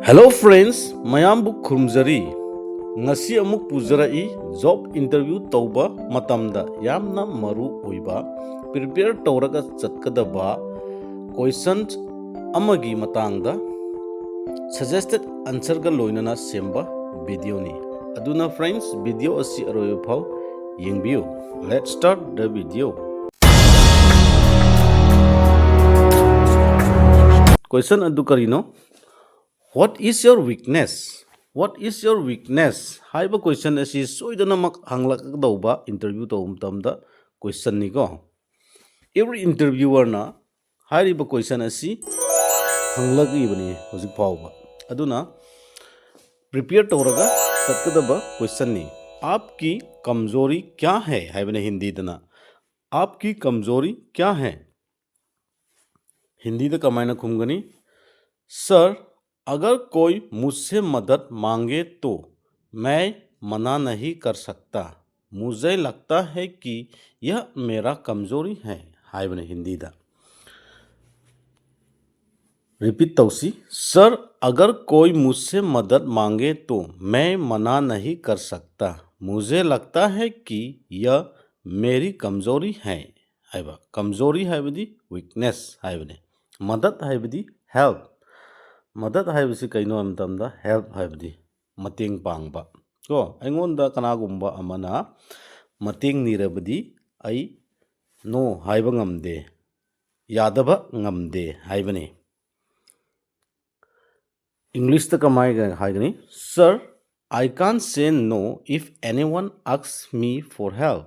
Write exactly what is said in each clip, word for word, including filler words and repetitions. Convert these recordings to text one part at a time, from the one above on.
Hello friends, ꯃꯌꯥꯝꯕꯨ ꯈꯨꯔꯨꯝꯖꯔꯤ꯫ ꯉꯁꯤ ꯑꯃꯨꯛ ꯄꯨꯖꯔꯛꯏ job interview ꯇꯧꯕ ꯃꯇꯝꯗ ꯌꯥꯝꯅ ꯃꯔꯨ ꯑꯣꯏꯕ, prepare ꯇꯧꯔꯒ ꯆꯠꯀꯗꯕ question ꯑꯃꯒꯤ ꯃꯇꯥꯡꯗ suggested answerꯒ ꯂꯣꯏꯅꯅ ꯁꯦꯝꯕ videoꯅꯤ꯫ ꯑꯗꯨꯅ friends, video ꯑꯁꯤ ꯑꯔꯣꯏꯕ ꯐꯥꯎ ꯌꯦꯡꯕꯤꯌꯨ꯫ Let's start the video. Question ꯑꯗꯨ ꯀꯔꯤꯅꯣ? "What is your weakness? What is your weakness?" ꯍꯥꯏꯕ question ꯑꯁꯤ ꯁꯣꯏꯗꯅꯃꯛ ꯍꯪꯂꯛꯀꯗꯧꯕ interview ꯇꯧꯕ ꯃꯇꯝꯗ questionꯅꯤꯀꯣ꯫ Every interviewerꯅ ꯍꯥꯏꯔꯤꯕ question ꯑꯁꯤ ꯍꯪꯂꯛꯂꯤꯕꯅꯤ ꯍꯧꯖꯤꯛ ꯐꯥꯎꯕ꯫ ꯑꯗꯨꯅ prepare ꯇꯧꯔꯒ ꯆꯠꯀꯗꯕ questionꯅꯤ꯫ "आपकी कमजोरी क्या है?" ꯍꯥꯏꯕꯅ ꯍꯤꯟꯗꯤꯗꯅ "आपकी कमजोरी क्या है?" ꯍꯤꯟꯗꯤꯗ ꯀꯃꯥꯏꯅ ꯈꯨꯝꯒꯅꯤ? "सर, अगर कोई मुझसे मदद मांगे तो मैं मना नहीं कर सकता। मुझे लगता है कि यह मेरा कमजोरी है" ꯍꯥꯏꯕꯅꯤ ꯍꯤꯟꯗꯤꯗ꯫ Repeat ꯇꯧꯁꯤ꯫ "सर, अगर कोई मुझसे मदद मांगे तो मैं मना नहीं कर सकता। मुझे लगता है कि यह मेरी कमजोरी है" ꯍꯥꯏꯕ꯫ कमजोरी ꯍꯥꯏꯕꯗꯤ weakness ꯍꯥꯏꯕꯅꯤ꯫ मदद ꯍꯥꯏꯕꯗꯤ help꯫ मदद ꯍꯥꯏꯕꯁꯤ ꯀꯩꯅꯣ ꯍꯥꯏꯕ ꯃꯇꯝꯗ help ꯍꯥꯏꯕꯗꯤ ꯃꯇꯦꯡ ꯄꯥꯡꯕ꯫ ꯀꯣ, ꯑꯩꯉꯣꯟꯗ ꯀꯅꯥꯒꯨꯝꯕ ꯑꯃꯅ ꯃꯇꯦꯡ ꯅꯤꯔꯕꯗꯤ ꯑꯩ no ꯍꯥꯏꯕ ꯉꯝꯗꯦ, ꯌꯥꯗꯕ ꯉꯝꯗꯦ ꯍꯥꯏꯕꯅꯤ꯫ Englishꯇ ꯀꯃꯥꯏꯅ ꯍꯥꯏꯒꯅꯤ? "Sir, I can't say no if anyone asks me for help.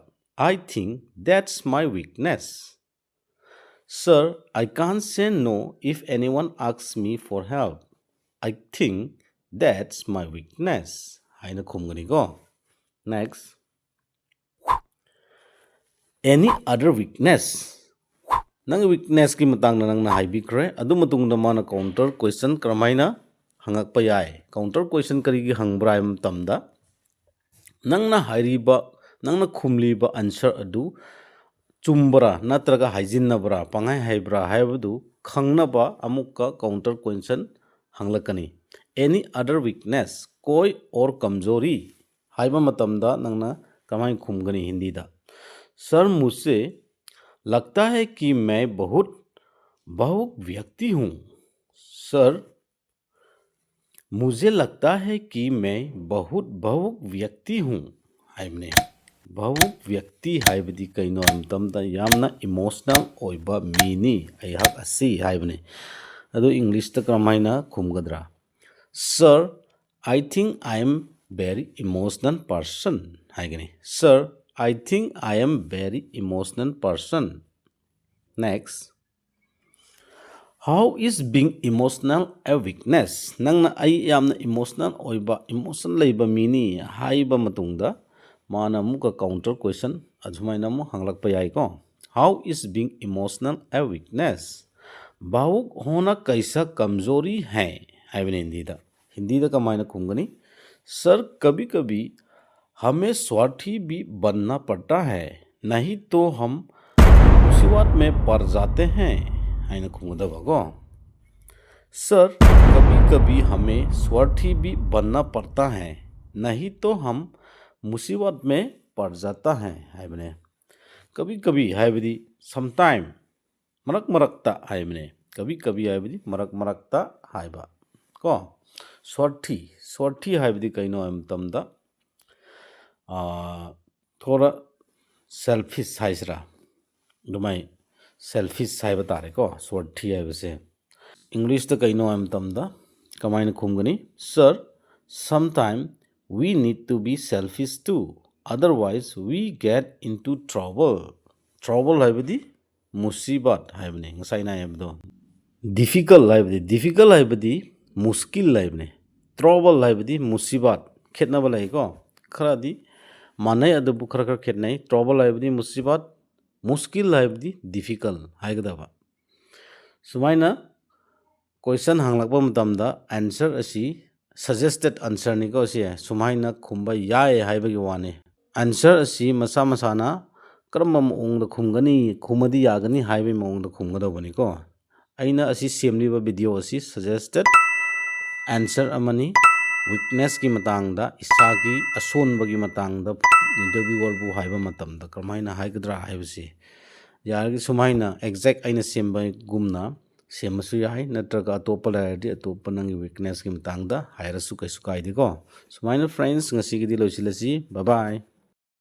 I think that's my weakness." "Sir, I can't say no if anyone asks me for help. I think that's my weakness." ꯍꯥꯏꯅ ꯈꯨꯝꯒꯅꯤꯀꯣ꯫ Next. "Any other weakness?" ꯅꯪꯒꯤ weaknessꯀꯤ ꯃꯇꯥꯡꯗ ꯅꯪꯅ ꯍꯥꯏꯕꯤꯈ꯭ꯔꯦ꯫ ꯑꯗꯨ ꯃꯇꯨꯡꯗ ꯃꯥꯅ counter question ꯀꯔꯝꯍꯥꯏꯅ ꯍꯪꯉꯛꯄ ꯌꯥꯏ? Counter question ꯀꯔꯤꯒꯤ ꯍꯪꯕ꯭ꯔꯥ ꯍꯥꯏꯕ ꯃꯇꯝꯗ, ꯅꯪꯅ ꯍꯥꯏꯔꯤꯕ, ꯅꯪꯅ ꯈꯨꯝꯂꯤꯕ answer ꯑꯗꯨ ꯆꯨꯝꯕ꯭ꯔꯥ ꯅꯠꯇ꯭ꯔꯒ ꯍꯥꯏꯖꯤꯟꯅꯕ꯭ꯔꯥ, ꯄꯪꯍꯥꯏ ꯍꯥꯏꯕ꯭ꯔꯥ ꯍꯥꯏꯕꯗꯨ ꯈꯪꯅꯕ ꯑꯃꯨꯛꯀ counter question ꯍꯪꯂꯛꯀꯅꯤ꯫ any other weakness, कोई और कमजोरी ꯍꯥꯏꯕ ꯃꯇꯝꯗ ꯅꯪꯅ ꯀꯃꯥꯏꯅ ꯈꯨꯝꯒꯅꯤ ꯍꯤꯟꯗꯤꯗ? सर, मुझे लगता है कि मैं बहुत भावुक व्यक्ति हूँ। सर, मुझे लगता है कि मैं बहुत भावुक व्यक्ति हूँ ꯍꯥꯏꯕꯅꯦ꯫ ꯚꯥꯋꯨꯛ ꯕ꯭ꯌꯛꯇꯤ ꯍꯥꯏꯕꯗꯤ ꯀꯩꯅꯣ ꯍꯥꯏꯕ ꯃꯇꯝꯗ ꯌꯥꯝꯅ ꯏꯃꯣꯁꯅꯦꯜ ꯑꯣꯏꯕ ꯃꯤꯅꯤ ꯑꯩꯍꯥꯛ ꯑꯁꯤ ꯍꯥꯏꯕꯅꯦ꯫ ꯑꯗꯨ ꯏꯪꯂꯤꯁꯇ ꯀꯔꯝꯍꯥꯏꯅ ꯈꯨꯝꯒꯗ꯭ꯔꯥ? Sir, I think I am very emotional person ꯍꯥꯏꯒꯅꯤ꯫ Sir, I think I am very emotional person. Next. How is being emotional a weakness? ꯅꯪꯅ ꯑꯩ ꯌꯥꯝꯅ ꯏꯃꯣꯁꯅꯦꯜ ꯑꯣꯏꯕ, ꯏꯃꯣꯁꯟ ꯂꯩꯕ ꯃꯤꯅꯤ ꯍꯥꯏꯕ ꯃꯇꯨꯡꯗ ꯃꯥꯅ ꯑꯃꯨꯛꯀ ꯀꯥꯎꯟꯇꯔ ꯀꯣꯏꯁꯟ ꯑꯁꯨꯃꯥꯏꯅ ꯑꯃꯨꯛ ꯍꯪꯂꯛꯄ ꯌꯥꯏꯀꯣ꯫ How is being emotional a weakness? भावुक होना कैसा कमजोरी है? ꯍꯥꯏꯕꯅꯤ ꯍꯤꯟꯗꯤꯗ꯫ ꯍꯤꯟꯗꯤꯗ ꯀꯃꯥꯏꯅ ꯈꯨꯝꯒꯅꯤ? सर, कभी कभी हमें स्वार्थी भी बनना पड़ता है, नहीं तो हम मुसीबत में पड़ जाते हैं ꯍꯥꯏꯅ ꯈꯨꯝꯒꯗꯕꯀꯣ꯫ सर, कभी कभी हमें स्वार्थी भी बनना पड़ता है, नहीं तो हम मुसीबत में पड़ जाता है ꯍꯥꯏꯕꯅꯦ꯫ कभी कभी ꯍꯥꯏꯕꯗꯤ sometime, ꯃꯔꯛ ꯃꯔꯛꯇ ꯍꯥꯏꯕꯅꯦ꯫ कभी कभी ꯍꯥꯏꯕꯗꯤ ꯃꯔꯛ ꯃꯔꯛꯇ ꯍꯥꯏꯕ ꯀꯣ꯫ स्वार्थी, स्वार्थी ꯍꯥꯏꯕꯗꯤ ꯀꯩꯅꯣ ꯍꯥꯏꯕ ꯃꯇꯝꯗ, ꯊꯣꯔꯥ ꯁꯦꯜꯐꯤꯁ ꯍꯥꯏꯁꯤꯔꯥ, ꯑꯗꯨꯃꯥꯏ ꯁꯦꯜꯐꯤꯁ ꯍꯥꯏꯕ ꯇꯥꯔꯦꯀꯣ꯫ स्वार्थी ꯍꯥꯏꯕꯁꯦ ꯏꯪꯂꯤꯁꯇ ꯀꯩꯅꯣ ꯍꯥꯏꯕ ꯃꯇꯝꯗ ꯀꯃꯥꯏꯅ ꯈꯨꯝꯒꯅꯤ? Sir, sometimes we need to be selfish too, otherwise we get into trouble. Trouble ꯍꯥꯏꯕꯗꯤ ꯃꯨꯁꯤꯕꯠ ꯍꯥꯏꯕꯅꯤ, ꯉꯁꯥꯏ ꯑꯩꯅ ꯍꯥꯏꯕꯗꯣ꯫ ꯗꯤꯐꯤꯀꯜ ꯍꯥꯏꯕꯗꯤ, ꯗꯤꯐꯤꯀꯜ ꯍꯥꯏꯕꯗꯤ ꯃꯨꯁꯀꯤꯜ ꯍꯥꯏꯕꯅꯤ꯫ ꯇ꯭ꯔꯣꯕꯜ ꯍꯥꯏꯕꯗꯤ ꯃꯨꯁꯤꯕꯥꯠ꯫ ꯈꯦꯠꯅꯕ ꯂꯩꯀꯣ, ꯈꯔꯗꯤ ꯃꯥꯟꯅꯩ ꯑꯗꯨꯕꯨ ꯈꯔ ꯈꯔ ꯈꯦꯠꯅꯩ꯫ ꯇ꯭ꯔꯣꯕꯜ ꯍꯥꯏꯕꯗꯤ ꯃꯨꯁꯤꯕꯥꯠ, ꯃꯨꯁꯀꯤꯜ ꯍꯥꯏꯕꯗꯤ ꯗꯤꯐꯤꯀꯜ ꯍꯥꯏꯒꯗꯕ꯫ ꯁꯨꯃꯥꯏꯅ ꯀꯣꯏꯁꯟ ꯍꯪꯂꯛꯄ ꯃꯇꯝꯗ ꯑꯦꯟꯁꯔ ꯑꯁꯤ ꯁꯖꯦꯁꯇꯦꯠ ꯑꯟꯁꯔꯅꯤꯀꯣ, ꯁꯤ ꯁꯨꯃꯥꯏꯅ ꯈꯨꯝꯕ ꯌꯥꯏ ꯍꯥꯏꯕꯒꯤ ꯋꯥꯅꯤ꯫ ꯑꯦꯟꯁꯔ ꯑꯁꯤ ꯃꯁꯥ ꯃꯁꯥꯅ ꯀꯔꯝꯕ ꯃꯑꯣꯡꯗ ꯈꯨꯝꯒꯅꯤ, ꯈꯨꯝꯃꯗꯤ ꯌꯥꯒꯅꯤ ꯍꯥꯏꯕꯒꯤ ꯃꯑꯣꯡꯗ ꯈꯨꯝꯒꯗꯧꯕꯅꯤꯀꯣ꯫ ꯑꯩꯅ ꯑꯁꯤ ꯁꯦꯝꯂꯤꯕ ꯚꯤꯗꯤꯑꯣ ꯑꯁꯤ ꯁꯖꯦꯁꯇꯦꯠ ꯑꯦꯟꯁꯔ ꯑꯃꯅꯤ꯫ ꯋꯤꯛꯅꯦꯁꯀꯤ ꯃꯇꯥꯡꯗ, ꯏꯁꯥꯒꯤ ꯑꯁꯣꯟꯕꯒꯤ ꯃꯇꯥꯡꯗ ꯏꯟꯇꯔꯚ꯭ꯌꯨꯋꯔꯕꯨ ꯍꯥꯏꯕ ꯃꯇꯝꯗ ꯀꯔꯝꯍꯥꯏꯅ ꯍꯥꯏꯒꯗ꯭ꯔꯥ ꯍꯥꯏꯕꯁꯤ ꯌꯥꯔꯒꯗꯤ ꯁꯨꯃꯥꯏꯅ ꯑꯦꯛꯖꯦꯛ ꯑꯩꯅ ꯁꯦꯝꯕꯒꯨꯝꯅ ꯁꯦꯝꯃꯁꯨ ꯌꯥꯏ, ꯅꯠꯇ꯭ꯔꯒ ꯑꯇꯣꯞꯄ ꯂꯩꯔꯗꯤ ꯑꯇꯣꯞꯄ ꯅꯪꯒꯤ ꯋꯤꯛꯅꯦꯁꯀꯤ ꯃꯇꯥꯡꯗ ꯍꯥꯏꯔꯁꯨ ꯀꯩꯁꯨ ꯀꯥꯏꯗꯦꯀꯣ꯫ ꯁꯨꯃꯥꯏꯅ ꯐ꯭ꯔꯦꯟꯁ, ꯉꯁꯤꯒꯤꯗꯤ ꯂꯣꯏꯁꯤꯜꯂꯁꯤ꯫ ꯕꯥꯏ ꯕꯥꯏ꯫